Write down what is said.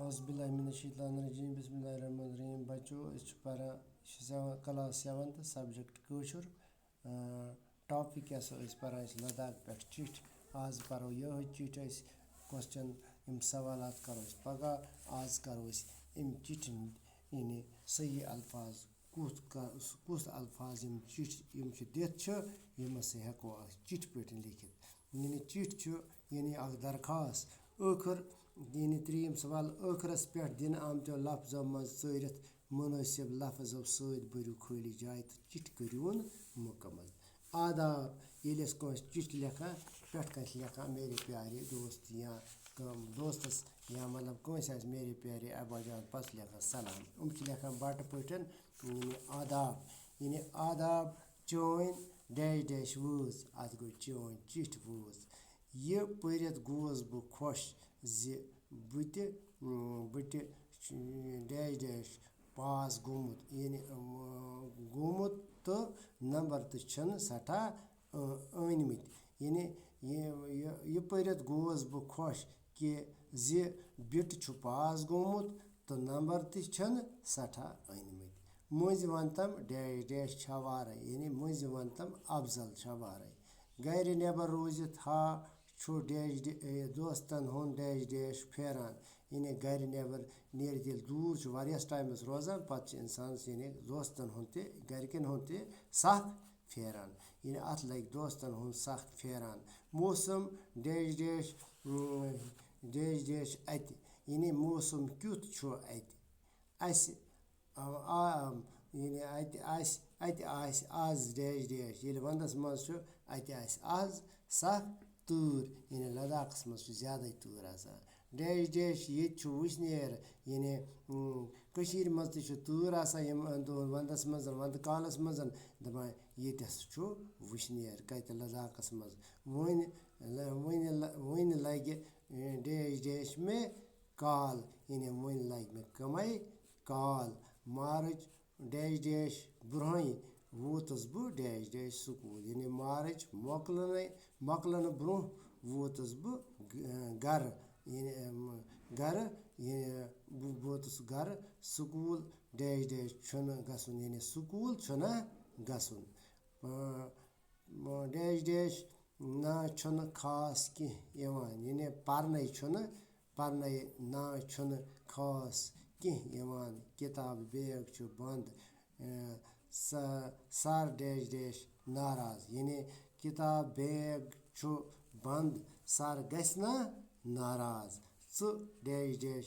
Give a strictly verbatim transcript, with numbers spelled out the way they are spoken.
اعوذ باللہ من الشیطان الرجیم، بسم اللہ الرحمن الرحیم۔ بچو، أسۍ چھِ پران، یہِ چھِ سیون، کلاس سیونتھ، سبجیکٹ کٲشُر۔ آ، ٹاپک کیٛاہ سا ٲسۍ پران أسۍ؟ لداخ پٮ۪ٹھ چِٹھۍ۔ آز پرو یِہوٚے چِٹھۍ أسۍ، کوسچن، یِم سوالات کرو أسۍ پگاہ۔ آز کرو أسۍ اَمہِ چِٹھِ ہٕنٛدۍ، یعنی صحیح الفاظ کُس کا-، کُس الفاظ یِم چِٹھۍ یِم چھِ دِتھ چھِ، یِم ہسا ہٮ۪کو أسۍ چِٹھۍ پٲٹھۍ لیکھِتھ۔ یعنی چِٹھۍ چھُ، یعنی اکھ درخواست۔ ٲخٕر، یعنی ترٛیٚیِم سوال، ٲخرس پٮ۪ٹھ دِنہٕ آمتیو لفظو منٛز ژٲرِتھ مُنٲسِب لفظو سۭتۍ بٔرِو خٲلی جاے تہٕ چِٹھۍ کٔرِوُن مُکمل۔ آداب، ییٚلہِ أسۍ کٲنٛسہِ چِٹھۍ لیکھان، پٮ۪ٹھ کَنہِ چھِ لیکھان میرے پیارے دوست یا کٲم دوستَس یا مطلب کٲنٛسہِ آسہِ میرے پیارے ابا جان، پَتہٕ چھِ لیکھان سلام۔ یِم چھِ لیکھان بَٹہٕ پٲٹھۍ، یعنی آداب، یعنی آداب چٲنۍ ڈیش ڈیش وٲژ، اَتھ گوٚو چٲنۍ چِٹھۍ وٲژ۔ یہِ پٔرِتھ گوس بہٕ خۄش زِ بہٕ تہِ، اۭں، بہٕ تہِ چھُ ڈیش ڈیش پاس گوٚمُت، یعنی، اۭں، گوٚمُت تہٕ نمبر تہِ چھِنہٕ سٮ۪ٹھاہ، اۭں، أنۍمٕتۍ۔ یعنی یہِ، یہِ، یہِ پٔرِتھ گوس بہٕ خۄش کہِ زِ بِٹ چھُ پاس گوٚمُت تہٕ نمبر تہِ چھِنہٕ سٮ۪ٹھاہ أنۍمٕتۍ۔ مٔنٛزۍ وَنتَم ڈیش ڈیش چھا وارَے، یعنی مٔنٛزۍ وَنتَم افضل چھا وارَے۔ گَرِ نٮ۪بر روٗزِتھ ہا چھُ ڈیش ڈے-، اے، دوستن ہُنٛد ڈیش ڈیش پھیران۔ یعنی گرِ نٮ۪بر نیرِتھ ییٚلہِ دوٗر چھُ واریاہس ٹایمس روزان، پتہٕ چھُ انسانس یعنی دوستن ہُنٛد تہِ، گرِکٮ۪ن ہُنٛد تہِ سکھ پھیران۔ یعنی اتھ لگہِ دوستن ہُنٛد سکھ پھیران۔ موسم ڈیش ڈیش، اۭں، ڈیش ڈیش اتہِ۔ یعنی موسم کیُتھ چھُ اتہِ؟ اسہِ آ، آ، یعنی اَتہِ آسہِ، اَتہِ آسہِ آز ڈیش ڈیش۔ ییٚلہِ وَندَس منٛز چھُ، اَتہِ آسہِ آز سَخ تۭر، یعنی لداخَس منٛز چھُ زیادَے تۭر آسان۔ ڈیش ڈیش، ییٚتہِ چھُ وٕشنیر، یعنی، اۭں، کٔشیٖرِ منٛز تہِ چھُ تۭر آسان یِمَن دۄہَن وَندَس منٛز، وَندٕ کالَس منٛز، دَپان ییٚتہِ ہسا چھُ وٕشنیر، کَتہِ لداخَس منٛز۔ وۄنۍ، وۄنۍ، وۄنۍ لَگہِ، اۭں، ڈیش ڈیش مےٚ کال، یعنی وۄنۍ لَگہِ مےٚ کَمَے کال۔ مارٕچ ڈیش ڈیش برونٛہٕے ووتُس بہٕ ڈیش ڈیش سکوٗل، یعنی مارٕچ مۄکلنَے، مۄکلنہٕ برونٛہہ ووتُس بہٕ گ-، گَرٕ، یعنی، اَم، گَرٕ، یعنی بہٕ ووتُس گَرٕ۔ سکوٗل ڈیش ڈیش چھُنہٕ گژھُن، یعنی سکوٗل چھُنہٕ گژھُن۔ آ، ڈیش ڈیش نہ چھُنہٕ خاص کینٛہہ یِوان، یعنی پَرنَے چھُنہٕ، پَرنَے نہ چھُنہٕ خاص کینٛہہ یِوان۔ کِتاب بیگ چھُ بنٛد، اے، سَ-، سَر ڈیش ڈیش ناراض، یعنی کِتاب بیگ چھُ بنٛد، سَر گژھِ نہ ناراض۔ ژٕ ڈیش ڈیش